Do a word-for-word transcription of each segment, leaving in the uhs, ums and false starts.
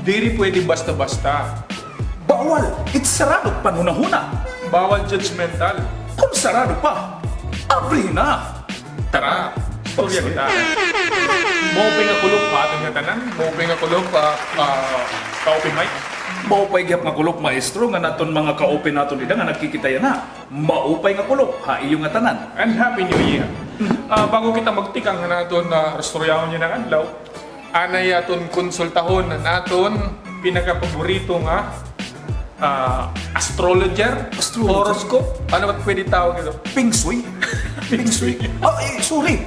Diri pwede basta-basta. Bawal itsarado panhunahuna. Bawal judgmental. Kon sarado pa, abri na. Tara, istorya kita. Maupay nga kulop ha aton ngatanan, maupay nga kulop, ah, ah, ka-open mic. Maupay gihap nga kulop, maestro, ngan aton mga ka-open naton dida nga nagkikita yana. Maupay nga kulop ha iyo ngatanan. And Happy New Year. Ah, bago kita magtikang han aton, ah, istoryahon yana nga adlaw, anay aton konsultahon an aton pinakapaborito nga, ah, astrologer, astrologer, horoscope. Ano ba pwede tawag ito? Feng shui. Feng shui. Oh, eh, sorry.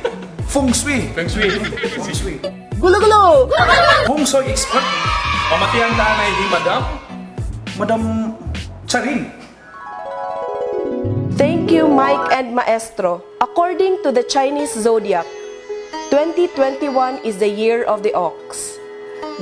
Feng shui. Feng shui. Feng shui. Gulo-gulo! Feng shui expert. Pamatian ta anay hi Madam. Madam Charing. Thank you, Mike and Maestro. According to the Chinese zodiac, twenty twenty-one is the year of the ox.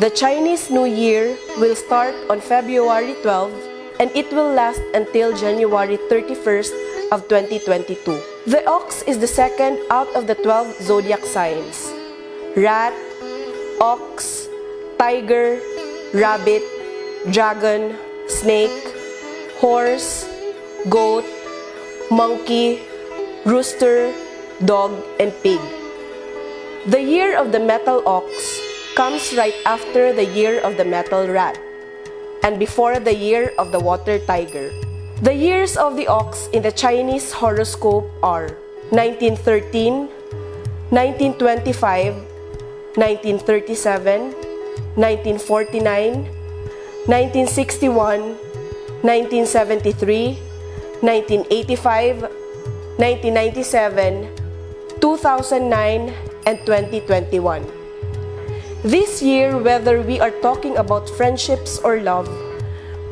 The Chinese New Year will start on February twelve and it will last until January thirty-first of twenty twenty-two. The ox is the second out of the twelve zodiac signs. Rat, ox, tiger, rabbit, dragon, snake, horse, goat, monkey, rooster, dog, and pig. The year of the metal ox comes right after the year of the metal rat and before the year of the water tiger. The years of the ox in the Chinese horoscope are nineteen thirteen, nineteen twenty-five, nineteen thirty-seven, nineteen forty-nine, nineteen sixty-one, nineteen seventy-three, nineteen eighty-five, nineteen ninety-seven, two thousand nine, and twenty twenty-one. This year, whether we are talking about friendships or love,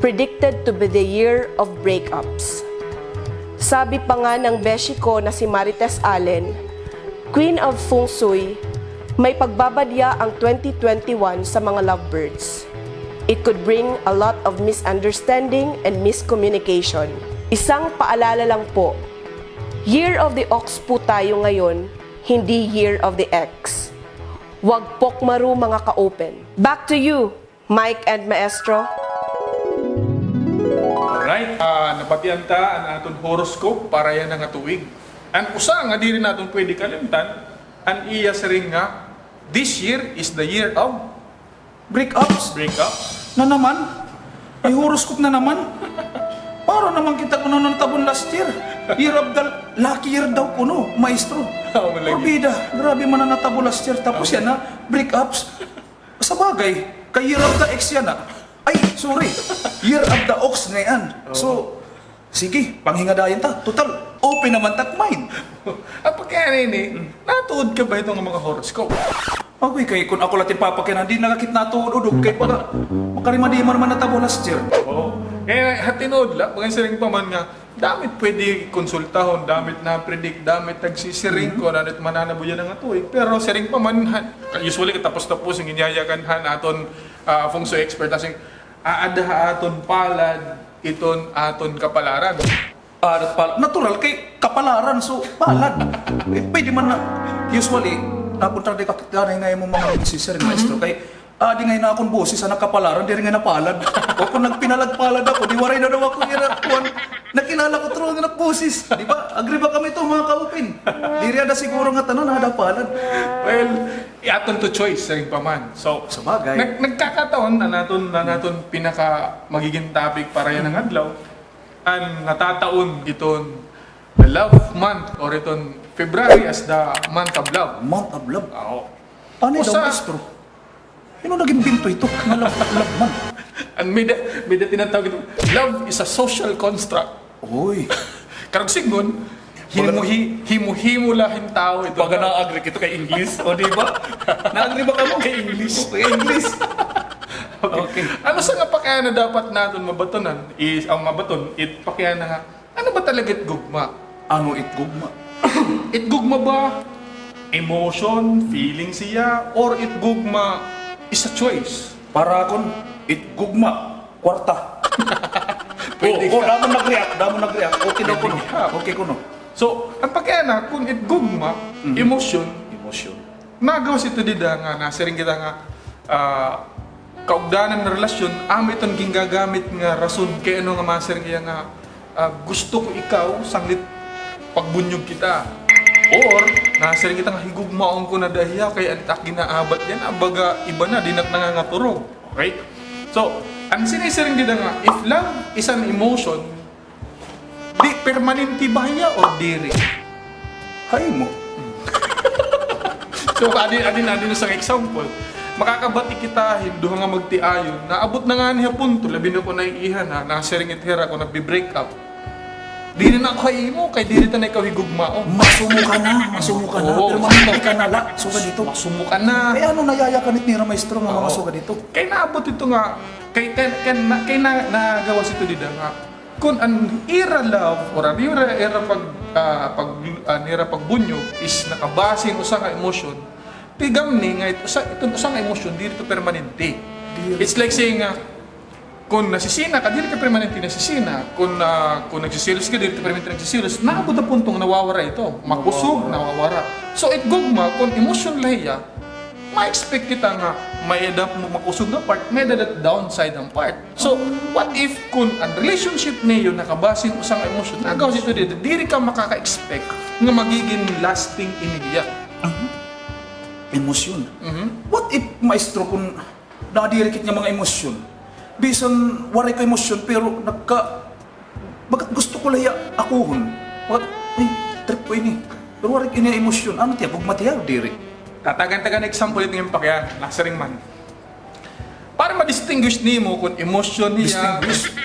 predicted to be the year of breakups. Sabi pa nga ng beshi ko na si Marites Allen, Queen of Feng Shui, may pagbabadya ang twenty twenty-one sa mga lovebirds. It could bring a lot of misunderstanding and miscommunication. Isang paalala lang po, Year of the Ox po tayo ngayon, hindi Year of the Ex. Wag pokmaru, mga ka-open. Back to you, Mike and Maestro. Alright, ah, nabatian ta an aton horoscope para yana nga tuig. An usa nga diri naton pwede kalimtan, an iya siring nga, "This year is the year of breakups." Breakups. Na naman? May horoscope na naman? Para naman kita kon ano natabo last year. Year of the lucky year daw kuno, maestro. Ah, wala. Porbida, grabe man an natabo last year. Tapos yana, breakups. Sabagay, kay year of the ex yana. Ay, sorry. Year of the ox ngay-an. Oo. So, sige, panghingadayon ta. Total, open naman ta hin mind. An pakiana ini, natuod ka ba hito nga mga horoscope? Agoy, kay kon ako la it papakiana, diri na ak hit natuod-udog, kay baga, makarimadi man an natabo last year. Oo. Kay ha tinuod la, baga siring pa man nga, damo it pwede konsultahon, damo it na-predict, damo it nagsisiring kon ano it mananabo yana nga tuig. Pero siring pa man, ha, usually katapos-tapos an ginyayakan han aton, ah, feng shui expert, siring, aada ha aton palad iton aton kapalaran. Ah, pal-, natural kay kapalaran, so palad. Eh, pwede man na, usually, nakontra di ka, kita na ngay mo mga nagsisiring, maestro, kay, ah, di ngay na akon boses, ah, nakapalaran, diri ngay napalad. O kon nagpinalad-palad ako, di waray na daw ako, ira, kuwan, nakilala ko, true nga boses. Di ba? Agree ba kamo hito, mga ka-open? Diri ada siguro nga tanan, ada palad. Well, aton to choice, siring pa man. So, sabagay, nag-, nagkakataon na naton, na naton pinaka magiging topic para yana nga adlaw. An natataon iton the love month or iton February as the month of love. Month of love? Oo. Ano daw, maestro? Hin-o nag-imbento hito nga love, love month? An may-ada, may-ada tinatawag ito, love is a social construct. Uy. Karuyag sidngon, himo-, hi-, himo-himo la hin tawo ito. Baga na-agree kito kay English, o di ba? Na-agree ba kamo kay English? Kay English. Okay. Okay. Ano sa nga pakiana dapat naton mabatunan is, an mabaton, it pakiana nga, ano ba talaga it gugma? Ano it gugma? It gugma ba emotion, feelings hiya, or it gugma is a choice? Para akon, it gugma, kwarta. Pwede ka. O, o, damo nag-react, damo nag-react. Okay daw kuno. Pwede ka. Okay kuno. So, an pakiana, kon it gugma, mhm, emosyon, emosyon. Nagawas ito dida nga nasiring kita nga, ah, Kaugdanan nga relasyon, amo iton gingagamit nga rason kay ano nga masiring hiya nga, ah, gusto ko ikaw, sanglit pagbunyog kita. Or, nasiring kita nga higugmaon ko na da hiya, kay an it ak ginaabat yana, baga iba na, di na ak nangangaturog. Okay? So, an sinisiring dida nga, if love is an emotion, di permanente ba hiya or diri? Hay mo. So, adi, adi, adi na sa example. Makakabati kita hin duha nga magtiayon. Naabot na ngani ha punto, labi na kon naiiha na, nasiring it hira kon nagbi-break up. Diri na ako ha imo, kay diri ta na ikaw higugmaon. Masumo ka na, masumo ka na. Oo, pero masumo ka na la, sugad dito. Masumo ka na. Kay ano nayayakan it nira, maestro, nga mga sugad dito? Kay naabot ito nga, kay, kay, kay, na, kay na, nagawas ito dida nga, kon an ira love or an ira, ira pag, ah, pag, an ira pagbunyog is nakabase hin usa nga emosyon, tigamni nga it-, usa, iton usa nga emosyon diri ito permanente. Diri. It's like saying nga, kon nasisina ka, diri ka permanente nasisina. Kon, ah, kon nagsiselos ka, diri ka permanente nagsiselos. Naabot ha punto nga nawawara ito. Makusog, nawawara. So, it gugma, kon emosyon la hiya, ma-expect kita nga may-ada makusog nga part, may-ada downside nga part. So, what if kon an relationship niyo nakabase hin usa nga emosyon, nagawas ito dida, diri ka makaka-expect nga magigin lasting ini hiya. Emosyon. What if, maestro, kon nadiri kit nga mga emosyon? Bisan waray ko emosyon, pero nagka-, bagat gusto ko la hiya akuhon. Bagat, ay, trip ko ini. Pero waray ko ini emosyon. Ano tiya, gugma tiya o diri? Tatagan-tagan example it nga pakiana, nasiring man. Para ma-distinguish nimo kon emosyon hiya. Distinguish?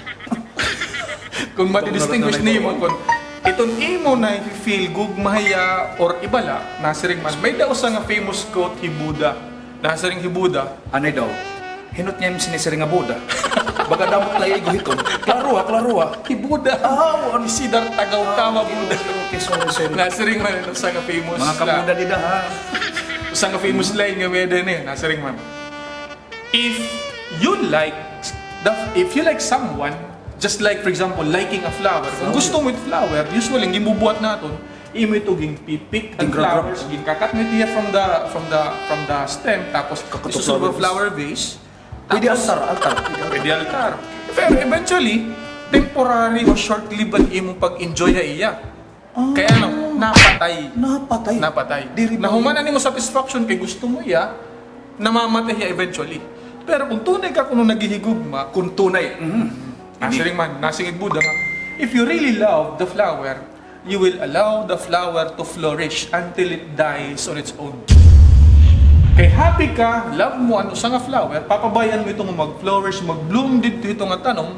Kon ma-distinguish nimo kon iton imo na feel gugma hiya or iba la, nasiring man. May-ada usa nga famous quote hi Buddha. Nasiring hi Buddha. Anay daw. Hin-o it nga imo sinisiring nga Buddha? Baga damo it naigo hiton. Klaro ha, klaro ha. Hi Buddha. Ah, oo, ano? Siddhartha Gautama Buddha. Okay, okay, sorry, sorry. Nasiring man usa nga famous. Mga kabuda dida, ha? Usa nga famous line nga may-ada ini, nasiring man. If you like the, if you like someone, just like, for example, liking a flower. Kung gusto mo it flower, usually, an ginbubuhat naton, imo ito ginpi-pick an flowers, ginkakat mo it hiya from the, from the, from the stem, tapos isusulod ha flower vase. Pwede altar, altar. Pwede altar. Pero eventually, temporary o short-lived an imo pag-enjoy ha iya. Kay ano, napatay. Napatay. Napatay. Nahuman an imo satisfaction kay gusto mo iya, namamatay hiya eventually. Pero kung tunay ka kuno naghihigugma, kung tunay, nasiring man, nasiring it Buddha nga, if you really love the flower, you will allow the flower to flourish until it dies on its own. Kay happy ka, love mo an usa nga flower, papabayaan mo ito nga mag-flourish, mag-bloom didto hito nga tanom,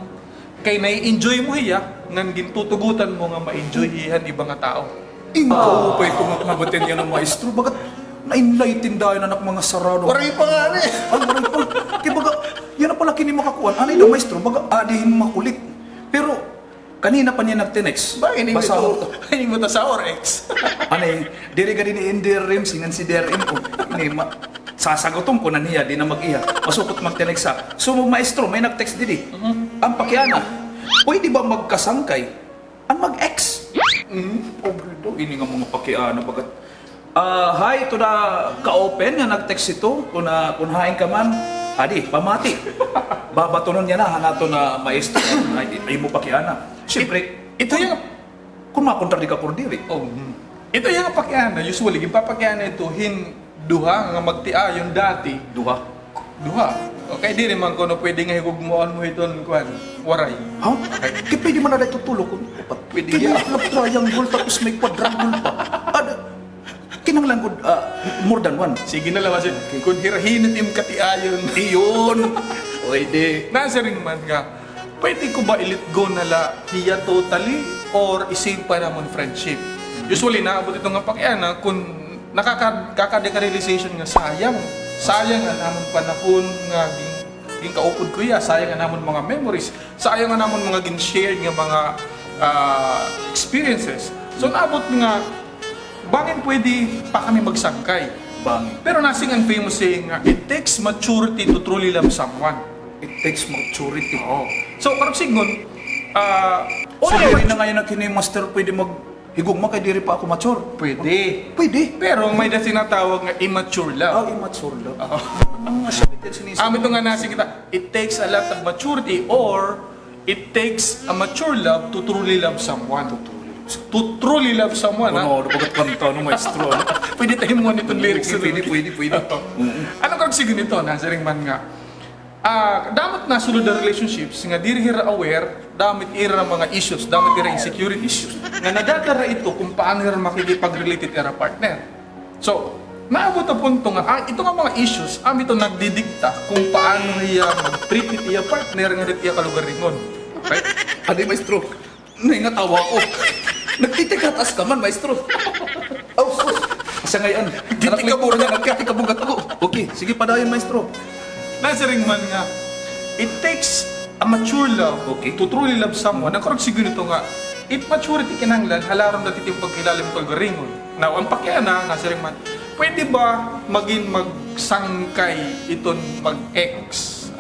kay nai-enjoy mo hiya, ngan gintutugotan mo nga ma-enjoy hiya han iba nga tawo. Inkaupay ko nga nabatian yana, maestro, bagat na-enlighten dayon an ak mga sarado. Waray pa ngani. Ay, waray pa. Kay baga, yana pala kini makakuan. Anay daw, maestro, baga, adi hin makulit. Pero, kanina pa niya nagtinext. Ba, ini mo to, ini mo to sa or ex? Anay, diri gad ini in D R M, singan si D R M ko. Ini ma-, sasaguton ko na niya, di na mag-iya. Masukot magtinext ha. So, maestro, may nag-text didi. An pakiana, pwede ba magkasangkay an mag-ex? Pobre daw, ini nga mga pakiana, bagat. Ah, hi to the ka-open nga nag-text ito, kun, ah, kun hain ka man, adi, pamati. Babatonon niya na, han aton nga maestro, ay, imo pakiana. Siyempre, ito kun, kun makontra di ka por diri. Oh, hmm. Ito nga pakiana, usually, ginpapakiana ito hin duha nga magtiayon dati. Duha. Duha. Okay, diri man kuno pwede nga higugmaon mo hiton, kuan, waray. Ha? Kay pwede man na ito tulo kun upat. Pwede. Kay may love triangle tapos may quadrangle pa. Ada, kinahanglan gud, ah, more than one. Sige na la, basin kun hira hin it im katiayon. Iyon. Pwede. Nasiring man nga, pwede ko ba i-let go na la hiya totally or i-save pa namon friendship? Usually, naabot ito nga pakiana kun nakaka-, kakadi ka realization nga sayang. Sayang an amon panahon nga gin-, ginkaupod ko hiya. Sayang an amon mga memories. Sayang an amon mga gin-share nga mga, ah, experiences. So, naabot nga, bangin pwede pa kami magsangkay. Bangin. Pero nasiring an famous saying nga, "It takes maturity to truly love someone." It takes maturity. Oo. So, karuyag sidngon, ah, so, diri na ngay-an kini, master, pwede mag- Higugma kay diri pa ako mature. Pwede. Pwede. Pero may da tinatawag nga immature love. Ah, immature love. Oo. Ang masyadong sinisisi. Amo ito nga nasiring kita, it takes a lot of maturity or it takes a mature love to truly love someone. To truly love someone. To truly love someone, ha? Ano, ano, bagat kanta, ano, maestro, ano? Pwede tayo mo nitong lyrics. Pwede, pwede, pwede. Ano kag sige nito, nasiring man nga? Ah, damo it nasulod nga relationships nga diri hira aware, damo it ira mga issues, damo it ira insecurity issues nga nadadara ito kung paano hira makikipag-relate it ira partner. So, naabot an punto nga, ah, ito nga mga issues, amo ito nagdidikta kung paano hiya mag-treat it iya partner ngan it iya kalugaringon. Okay? Adi, maestro. Naingatawa ako. Nagtitikataas ka man, maestro. Aw, sus. Asa ngay-an? Titikabungat. Nagtitikabungat ako. Okay, sige, padayon, maestro. Nasiring man nga, it takes a mature love to truly love someone. Ang karag siguro nito nga, it maturity kinahanglan, halarom dati it pagkilala mo kalugaringon. Now, ang pakiana, nasiring man, pwede ba magin magsangkay iton mag-ex?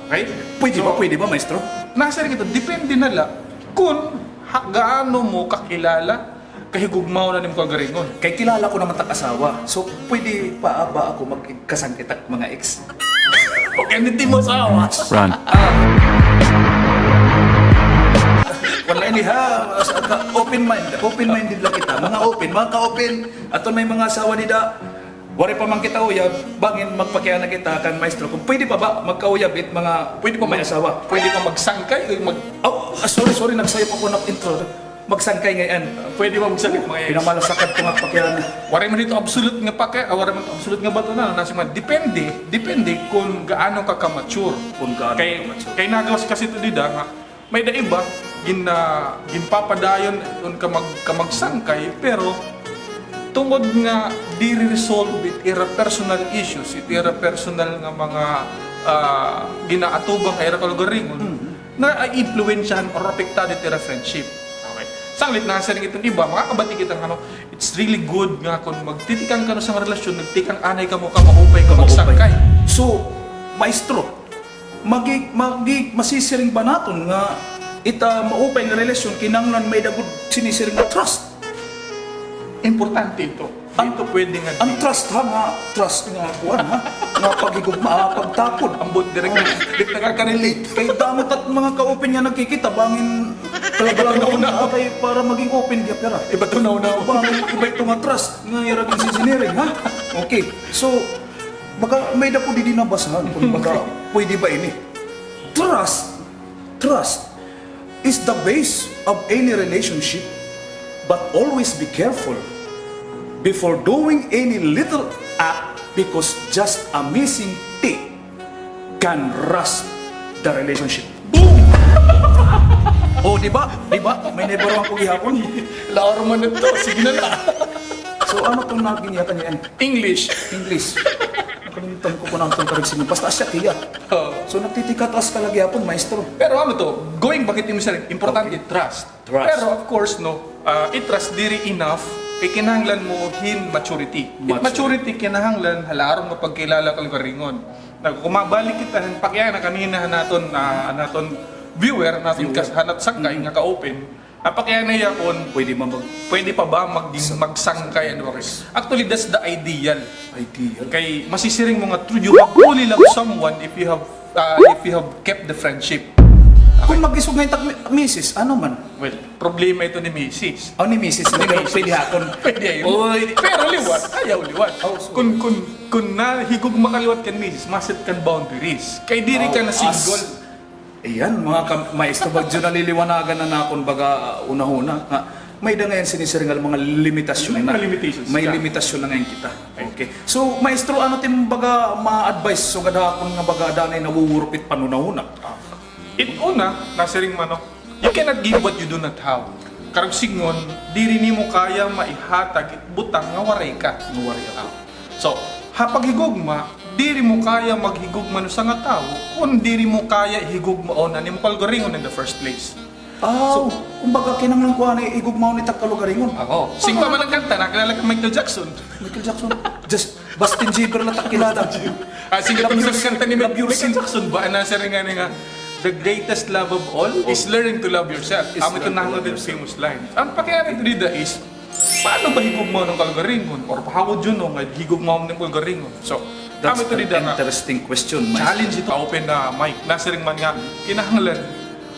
Okay? Pwede ba, pwede ba, maestro? Nasiring ito, depende na la. Kun ha, gaano mo kakilala, kahigugmaon na nim kalugaringon. Kay kilala ko naman tak asawa. So, pwede pa ba ako magkasangkay tak mga ex? Pag ganito mo asawa. Run. Wala ini ha, open mind. Open-minded la kita. Mga open, mga ka-open. Aton may mga asawa dida. Waray pa man kita uyab, bangin magpakiana kita kan maestro. Kung pwede pa ba magkauyab it mga pwede pa may asawa? Pwede pa magsangkay o mag- Oh, ah, sorry, sorry, nagsayop ako nak intro. Magsangkay ngay-an. Pwede ba magsangkay mga ex? Pinamalasakad ko nga pakiana. Waray man ito absolute nga paki-, ah, waray man ito absolute nga bato na, nasiring man, depende, depende kung gaano ka ka-mature. Kung gaano ka ka-mature. Kay nagawas kasi ito dida nga, may da iba, gin-, ah, ginpapadayon iton ka mag-, ka magsangkay, pero tungod nga diri resolve it ira personal issues, it ira personal nga mga, ah, ginaatubang ha ira kalugaringon, naiimpluwensyahan or apektado it ira friendship. Okay. Sanglit nasiring iton iba, makakabati kita nga, ano, it's really good nga kun magtitikang kano sa nga relasyon, nagtikang anay kamo ka maupay ka magsangkay. So, maestro, Magi-, magi-, masisiring ba naton nga ita maupay nga relasyon, kinahanglan may-ada gud sinisiring nga trust? Importante ito. Dito pwede nga an trust, ha, nga trust nga kuan, ha? Nga paghigugma, ha, pagtapod. Ambot direk, di nakaka-relate. Kay damo it at mga ka-open nga nagkikita, bangin talaga kay para maging open gihap hira. Iba to, no, no. Bangin iba ito nga trust nga ira ginsisiniring, ha? Okay. So, Baga may-ada ko didi nabasahan kun baga pwede ba ini. Trust, trust is the base of any relationship, but always be careful before doing any little act because just a missing T can rust the relationship. Boom! O, di ba? Di ba? May naibaruan ko gihapon. Laor man ito. Sige na la. So, ano itong naging yata niyan? English. English. Nakalimutan ko kung ano itong karagsinan. Basta asya kiya. Oo. So, nagtitikataas ka la gihapon, maestro. Pero ano to, going back it, importante trust. Trust. Pero of course, no, ah, it trust diri enough, kay kinahanglan mo hin maturity. It maturity kinahanglan ha larom nga pagkilala kalugaringon. Nag-, kung mabalik kita, pakiana kanina han aton, ah, han aton viewer, han aton kas-, han aton sangkay nga ka-open, Napakiana hiya kon pwede pa ba maging magsangkay an duha kay. Actually, that's the ideal. Ideal. Kay masisiring mo nga true, you have truly love someone if you have, ah, if you have kept the friendship. Kon mag-isog ngay tak mi-, misis, ano man? Well, problema ito ni misis. Oh, ni misis. Pwede, pwede hakon. Pwede ayon. Oy. Pero liwat, ayaw liwat. Oh, sorry. Kon, kon, kon nahigugma ka liwat kan misis, ma-set kan boundaries. Kay diri ka na single. Iyan, mga ka-, maestro, bagyo naliliwanagan na nakon baga, ah, hunahuna nga may-ada ngay-an sinisiring nga mga limitasyon na. May limitations ka. May limitasyon na ngay-an kita. Okay. So, maestro, ano it im baga ma-advice sugad ha akon nga baga danay nawuwurupit panhunahuna? Ah. It una, nasiring man, no, you cannot give what you do not have. Karuyag sidngon, diri nimo kaya maihatag it butang nga waray ka. Nga waray ako. So, ha paghigugma, diri mo kaya maghigugma han usa nga tawo kon diri mo kaya higugmaon an imo kalugaringon in the first place. Ah, so, kumbaga, kinahanglan ko anay higugmaon it ak kalugaringon. Ako. Singko man an kanta, nakilala ka Michael Jackson. Michael Jackson. Just, Justin Bieber la tak kilala. Ah, singko man an kanta ni Michael Jackson ba? Nasiring ngani nga, "The greatest love of all is learning to love yourself." Amo ito an famous line. An pakiana dida is, Paano ba higugmaon an kalugaringon? Or pahaw, Juno, nga higugmaon an kalugaringon? So, that's an interesting question, Maestro. Challenge ito, open na mic. Nasiring man nga, kinahanglan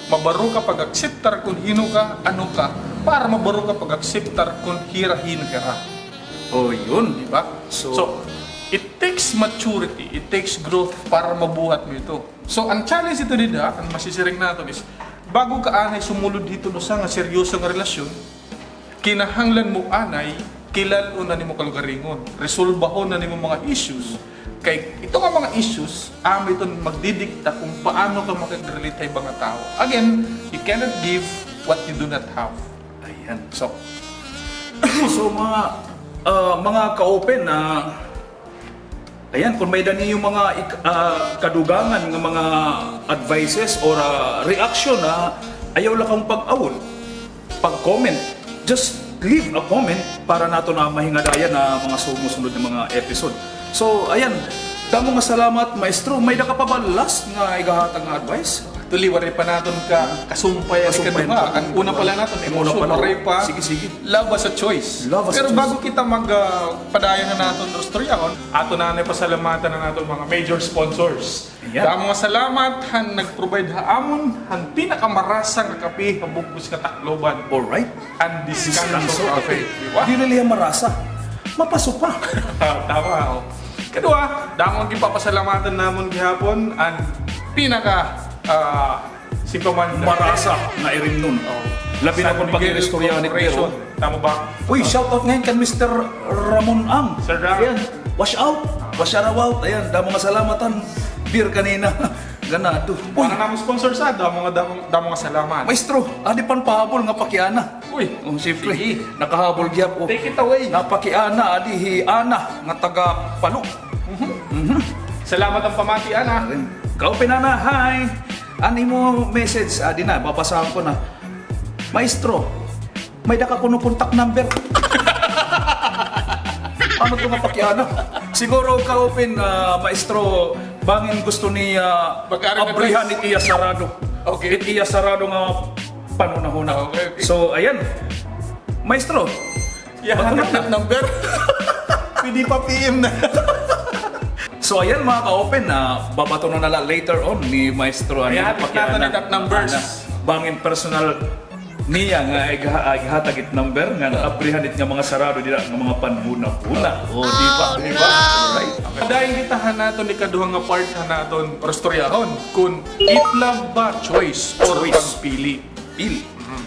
mabaro ka pag-akseptar kon hin-o ka, ano ka, para mabaro ka pag-akseptar kon hira hin hira. O, yun. Di ba? So, it takes maturity, it takes growth para mabuhat mo ito. So, an challenge ito dida, an masisiring naton is, bago ka anay sumulod hiton usa nga seryoso nga relasyon, kinahanglan mo anay kilal-on an imo kalugaringon, resolbahon an imo mga issues. Kay ito nga mga issues, amo iton magdidikta kon paano ka makig-relate ha iba nga tawo. Again, you cannot give what you do not have. Ayan. So, so mga, ah, mga ka-open, ah, ayan, kon may-ada niyo mga ik-, ah, kadugangan nga mga advices or, ah, reaction, ah, ayaw la kamo pag-awod, pag-comment. Just leave a comment para naton na mahingadayan na mga sumusunod nga mga episode. So, ayan, damo nga salamat, Maestro. May-ada ka pa ba last nga igahatag nga advice? Actually, waray pa naton ka-, kasumpay an ikaduha. An una pa la naton, emosyon, waray pa. Sige, sige. Love as a choice. Love as a choice. Pero bago kita mag, ah, padayon han aton istoryahon, aton anay pasalamatan an aton mga major sponsors. Ayan. Damo nga salamat han nag-provide ha amon han pinakamarasa nga kape ha bug-os nga Tacloban. Alright. An Descanso Cafe. Di ba? Diri la hiya marasa. Mapaso pa. Tama, o. Kaduha, damo nga ginpapasalamatan namon gihapon an pinaka, ah, simple man, marasa nga irimnon. O. Labi na kon pag-iristoryahan it beer. Tama ba? Uy, shout out ngayon kan Mister Ramon Ang. Sir Ram. Ayan. Wash out. Wash out, out. Ayan, damo nga salamat han beer kanina. Ganado. Uy. Para namon sponsor sa, damo nga, damo, damo nga salamat. Maestro, adi pa an pahabol nga pakiana. Uy. O, siyempre. Sige. Nakahabol gihap, o. Take it away. Napakiana, adi hi Ana, nga taga Palo. Mhm. Salamat han pamati, Ana. Ka-open, Ana, hi. An imo message, adi na, babasahon ko na. Maestro, may-ada ka kuno contact number? Ano ito nga pakiana? Siguro ka-open, ah, Maestro, bangin gusto niya abrihan it iya sarado. Okay. It iya sarado nga panhunahuna. Okay, okay. So, ayan. Maestro, iya, contact number. Pwede pa P M na. So, ayan, mga ka-open, ah, babatonon na la later on ni Maestro, ano, pakiana, bangin personal niya nga igha-, ighatag it number nga naabrihan it nga mga sarado dida nga mga panhunahuna. O, di ba? Di ba? Alright. Padayon kita han aton ikaduha nga part han aton istoryahon, kon it love ba choice or pagpili. Pili. Mhm.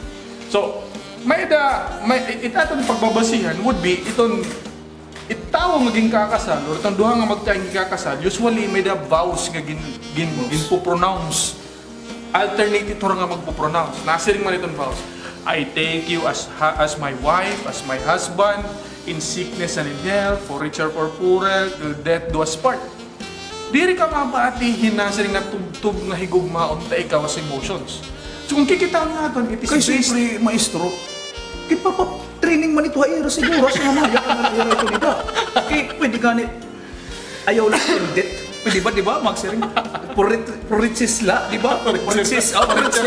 So, may-ada, may, it aton pagbabasihan would be iton, it tawo nga ginkakasal or iton duha nga magtiay nga ginkakasal, usually may-ada vows nga gin-, gin-, ginpo-pronounce. Alternate ito nga magpo-pronounce. Nasiring man iton vows, "I take you as ha-, as my wife, as my husband, in sickness and in health, for richer, for poorer, till death do us part." Diri ka mabati hin nasiring nga tubtob nga higugmaon ta ikaw as emotions. So, kon kikitaon naton, it is based. Kay siyempre, maestro, ginpapa-training man ito ha ira siguro, sa mga yakan nga ira ito, di ba? Kay pwede gani, ayaw la pindit. Pwede ba, di ba, magsiring? Purit-, puritis la, di ba? Puritis, ah, puritis.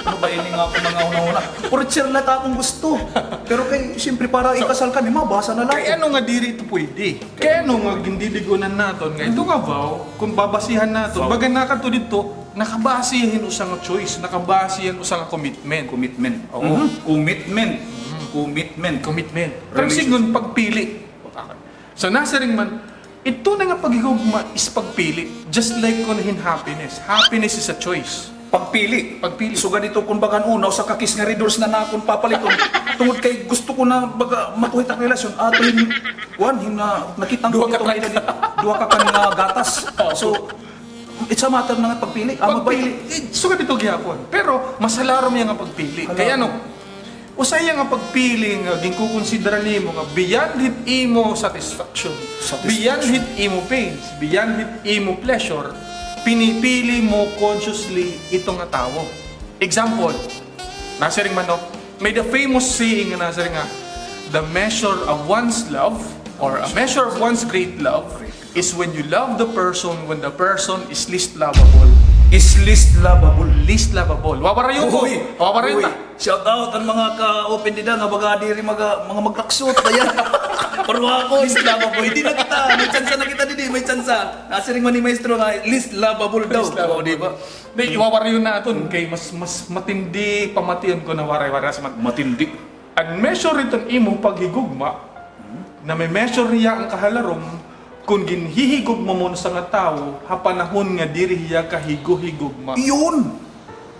Ano ba ini nga akon mga hunahuna? Puritis la it akon gusto. Pero kay, siyempre, para ikasal kami, mabasa na la. Kay ano nga diri ito pwede? Kay ano nga gindidig-unan naton nga ito nga vow, kon babasihan naton, baga nakadto didto, nakabase hin usa nga choice, nakabase hin usa nga commitment. Commitment. Oo. Mhm. Commitment. Mhm. Commitment. Commitment. Pero sidngon, pagpili. So, nasiring man, ito na nga paghigugma is pagpili. Just like kon hin happiness. Happiness is a choice. Pagpili. Pagpili. Sugad ito, kon baga an una, usa ka kiss nga Red Horse na nakon papaliton. Tungod kay gusto ko na baga matuhi it ak relasyon, ato hin, kuan, hin, ah, nakita ko duha ka kan nga gatas. So, it's a matter na nga pagpili. Ah, pagpili. Eh, sugad ito gihapon. Pero, mas halarom iya nga pagpili. Kay ano, usa iya nga pagpili nga ginkukonsidera nimo nga beyond hit imo satisfaction, beyond hit imo pains, beyond hit imo pleasure, pinipili mo consciously ito nga tawo. Example, nasiring man, no? May the famous saying nga nasiring nga, "The measure of one's love, or a measure of one's great love, is when you love the person when the person is least lovable." Is least lovable. Least lovable. Wawarayon ko. Uy. Wawarayon ta. Shout out an mga ka-open dida nga baga diri maga-, mga magraksot, ayan. Pero ako, least lovable. Hindi na kita. May tsansa na kita didi, may tsansa. Nasiring man ni Maestro nga, least lovable daw. Least lovable. O, di ba? Di, iwawaryo naton kay mas, mas matindi pamation kon waray-waray sa mat-, matindi. An measure iton imo paghigugma, name-measure hiya an kahalarom kon ginhihigugma mo an usa nga tawo ha panahon nga diri hiya kahigugma. Iyon!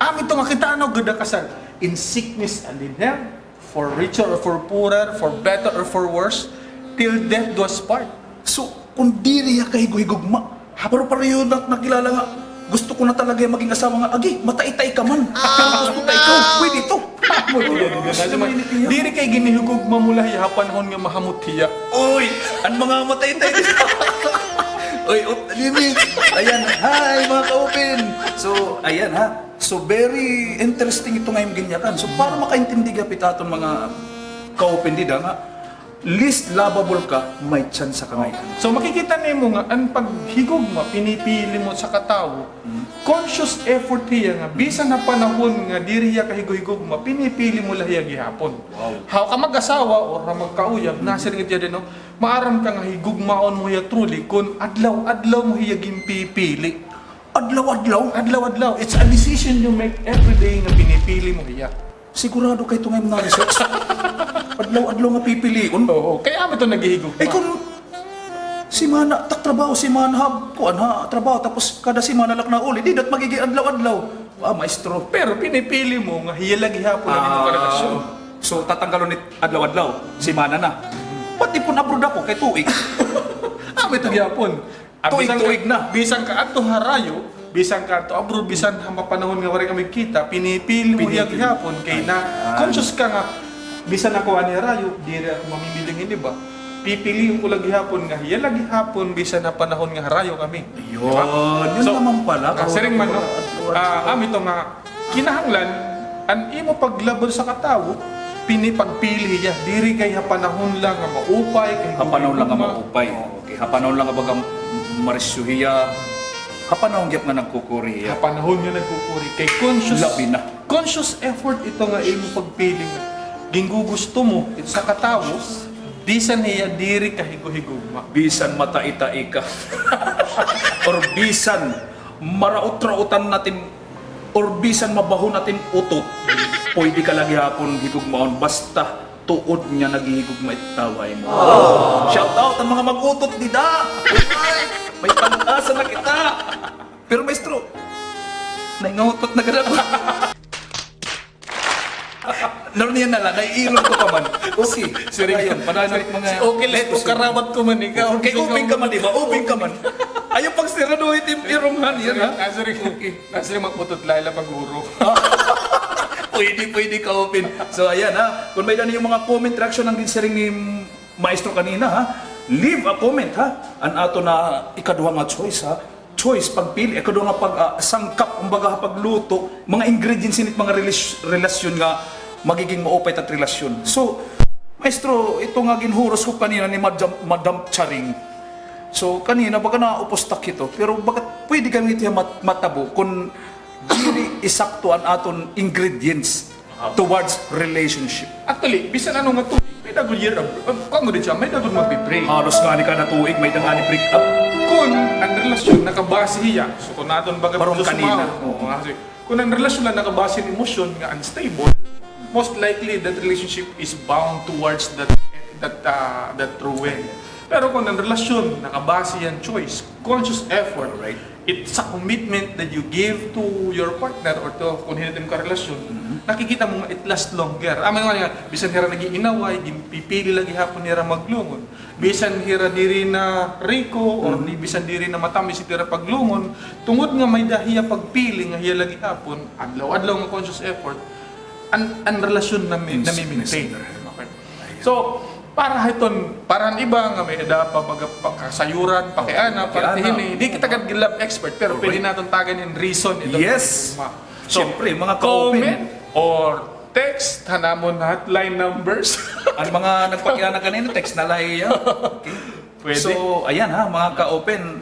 Amo ito nga kita, ano, gud ka sa, in sickness and in health, for richer or for poorer, for better or for worse, till death do us part. So, kon diri hiya kahigugma, ha, pero pareho na, nakilala nga, gusto ko na talaga hiya maging asawa nga, agi, matay-tay ka man. Gusto ta ikaw, pwede ito. Diri kay ginhihigugma mo la hiya ha panahon nga mahamot hiya. Uy, an mga matay-tay dida. Uy, ot, limit. Ayan, hi, mga ka-open. So, ayan ha. So, very interesting ito nga imo ginyakan. So, para makaintindi gihap it aton mga ka-open dida nga, least lovable ka, may tsansa ka ngay-an. So, makikita nimo nga an paghigugma, pinipili mo sa katawo, conscious effort hiya nga, bisan ha panahon nga diri hiya kahigugma, pinipili mo la hiya gihapon. Wow. Ha ka mag-asawa or ha magkauyab, nasiring it hiya didi, no? Maaram ka nga higugmaon mo hiya truly kon adlaw-adlaw mo hiya ginpipili. Adlaw-adlaw? Adlaw-adlaw. It's a decision you make every day nga pinipili mo hiya. Sigurado ka ito nga imo na-research? Adlaw-adlaw nga pipilion? Oo. Kay amo ito naghihigugma. Eh, kon simana, tak trabaho, simana ha, kuan ha, trabaho, tapos kada simana la ak nauli, di dat magiging adlaw-adlaw. Ah, maestro. Pero pinipili mo nga hiya la gihapon an imo karelasyon. So, tatanggalon it adlaw-adlaw, simana na. Pati kon abroad ako, kay tuig. Amo ito gihapon. Ah, tuig, bisan ka, tuig na. Bisan ka adto ha rayo, bisan ka adto abroad, bisan ha mga panahon nga waray kami kita, pinipili mo hiya gihapon kay na-conscious ka nga, bisan ako ani ha rayo, diri ako mamimiling hin iba. Pipilion ko la gihapon nga hiya la gihapon, bisan ha panahon nga ha rayo kami. Di ba? Yun naman pala. Siring man, no? Ah, amo ito nga, kinahanglan, an imo paglabod sa katawo, pini-, pagpili hiya, diri kay ha panahon la nga maupay, kay ha panahon la nga maupay. Okay, ha panahon la nga baga marisyo hiya, ha panahon gihap nga nagkukuri hiya. Ha panahon nga nagkukuri, kay conscious, labi na. Conscious effort ito nga imo pagpili nga gingugusto mo it sa katawo, bisan hiya diri kahigugma. Bisan matai-tai ka. Or bisan maraot-raotan natin or bisan mabaho natin utot, pwede ka la gihapon higugmaon basta tuod nga naghihigugma it tawo ha imo. Shout out an mga mag-utot dida. Ay, may pag-asa na kita. Pero maestro, nangutot na gad ako. Narniyan na la, naiilong ko pa man. Okay, sir, ayon, padayon mga, si okay, let's go, karawat ko man, ikaw. Kay ubing ka man, di ba? Ubing ka man. Ayaw pagsiraduhi it im irong han, yan, ha? Ah, sorry. Okay. Nasiring mag-utot la hira pag-uro. Pwede, pwede ka-open. So, ayan, ha. Kon may-ada niyo mga comment, reaction an ginsiring ni Maestro kanina, ha. Leave a comment, ha. An aton na ikaduha nga choice, ha. Choice, pagpili, ikaduha nga pag, ah, sangkap, kumbaga, ha pagluto, mga ingredients hini it mga relis-, relasyon nga magiging maupay it at relasyon. So, Maestro, ito nga ginhoroscope kanina ni Madam, Madam Charing. So, kanina, baga naupos ta hito, pero baga pwede kami ito mat-, matabo kon diri isakto an aton ingredients towards relationship. Actually, bisan ano nga tuig, may-ada gud year, ah, kuan gud siya, may-ada gud magbe-break. Halos ngani kada tuig, may-ada ngani break up. Kon an relasyon nakabase hiya, so kon aton baga kanina, oo, kasi kon an relasyon la nakabase hin emosyon nga unstable, most likely that relationship is bound towards that, that, ah, that ruin. Pero kon an relasyon nakabase hiya hin choice, conscious effort, it's a commitment that you give to your partner or to kon hin-o it imo karelasyon, nakikita mo nga it lasts longer. Amo nga, bisan hira nag-iinaway, ginpipili la gihapon nira maglungon. Bisan hira diri na riko or di, bisan diri na matamis it ira paglungon, tungod nga may-ada hiya pagpili nga hiya la gihapon, adlaw-adlaw nga conscious effort, an, an relasyon nami-, nami-maintain. Okay. So, para hiton, para han iba nga may-ada pa baga pagkasayuran, pakiana, para hini, di kita gad love expert, pero pwede naton tagan hin reason ito. Yes. So, siyempre, mga ka-open, comment or text han amon hotline numbers. An mga nagpakiana kanina, text na la hiya. Okay. Pwede. So, ayan ha, mga ka-open,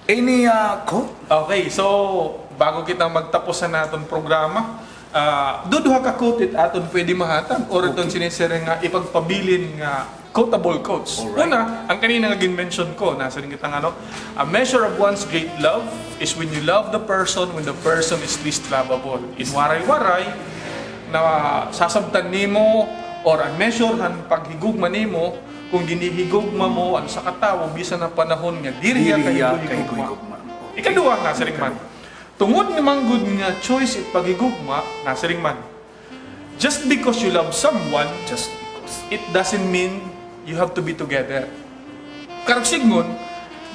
Any, ah, quote? Okay, so, bago kita magtapos han aton programa, Ah, duduha ka quote it aton pwede mahatag or iton sinisiring nga ipagpabilin nga quotable quotes. Alright. Una, an kanina nga gin-mention ko, nasiring kita nga, ano, a measure of one's great love is when you love the person when the person is least lovable. In Waray-Waray, nasasabtan nimo or an measure han paghigugma nimo kon ginhihigugma mo an usa ka tawo bisan ha panahon nga diri hiya kahigugma. Ikaduha, nasiring man, tungod man gud nga choice it paghigugma, nasiring man, just because you love someone, just because, it doesn't mean you have to be together. Karuyag sidngon,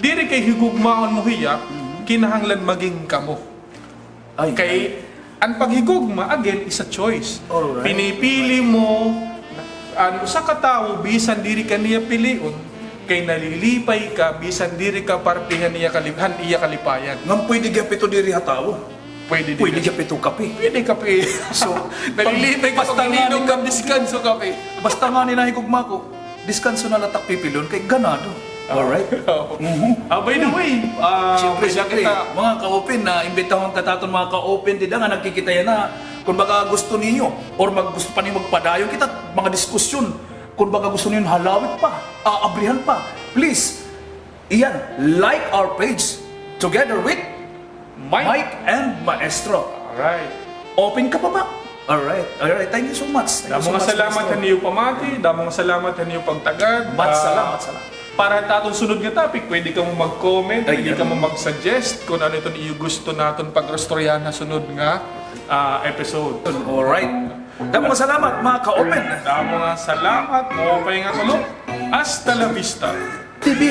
diri kay higugmaon mo hiya, kinahanglan maging kamo. Kay an paghigugma, again, is a choice. Alright. Pinipili mo an usa ka tawo bisan diri ka niya pilion, kay nalilipay ka bisan diri ka parte han iya kalip-, han iya kalipayan. Ngan pwede gihap ito diri ha tawo. Pwede gihap ito kape. Pwede kape. So, nalilipay ka pag ininom ka, diskanso kape. Basta ngani nahigugma ko, diskanso na la it ak pipilion kay ganado. Alright. Ah, by the way, ah, siyempre, mga ka-open, imbitahon ka ta aton mga ka-open dida nga nagkikita yana. Kon baga gusto niyo or mag-, gusto pa niyo magpadayon kita mga diskusyon, kon baga gusto niyo halawig pa, ah, abrihan pa, please, iyan, like our page together with Mike and Maestro. Alright. Open ka pa ba? Alright. Alright. Thank you so much. Damo nga salamat han iyo pamati, damo nga salamat han iyo pagtagad. Mat, salamat, salamat. Para ha aton sunod nga topic, pwede kamo mag-comment, pwede kamo mag-suggest kon ano iton iyo gusto naton pag-istoryahan ha sunod nga, ah, episode. Alright. Damo nga salamat, mga ka-open. Damo nga salamat, maupay nga kulop. Hasta la vista. T V.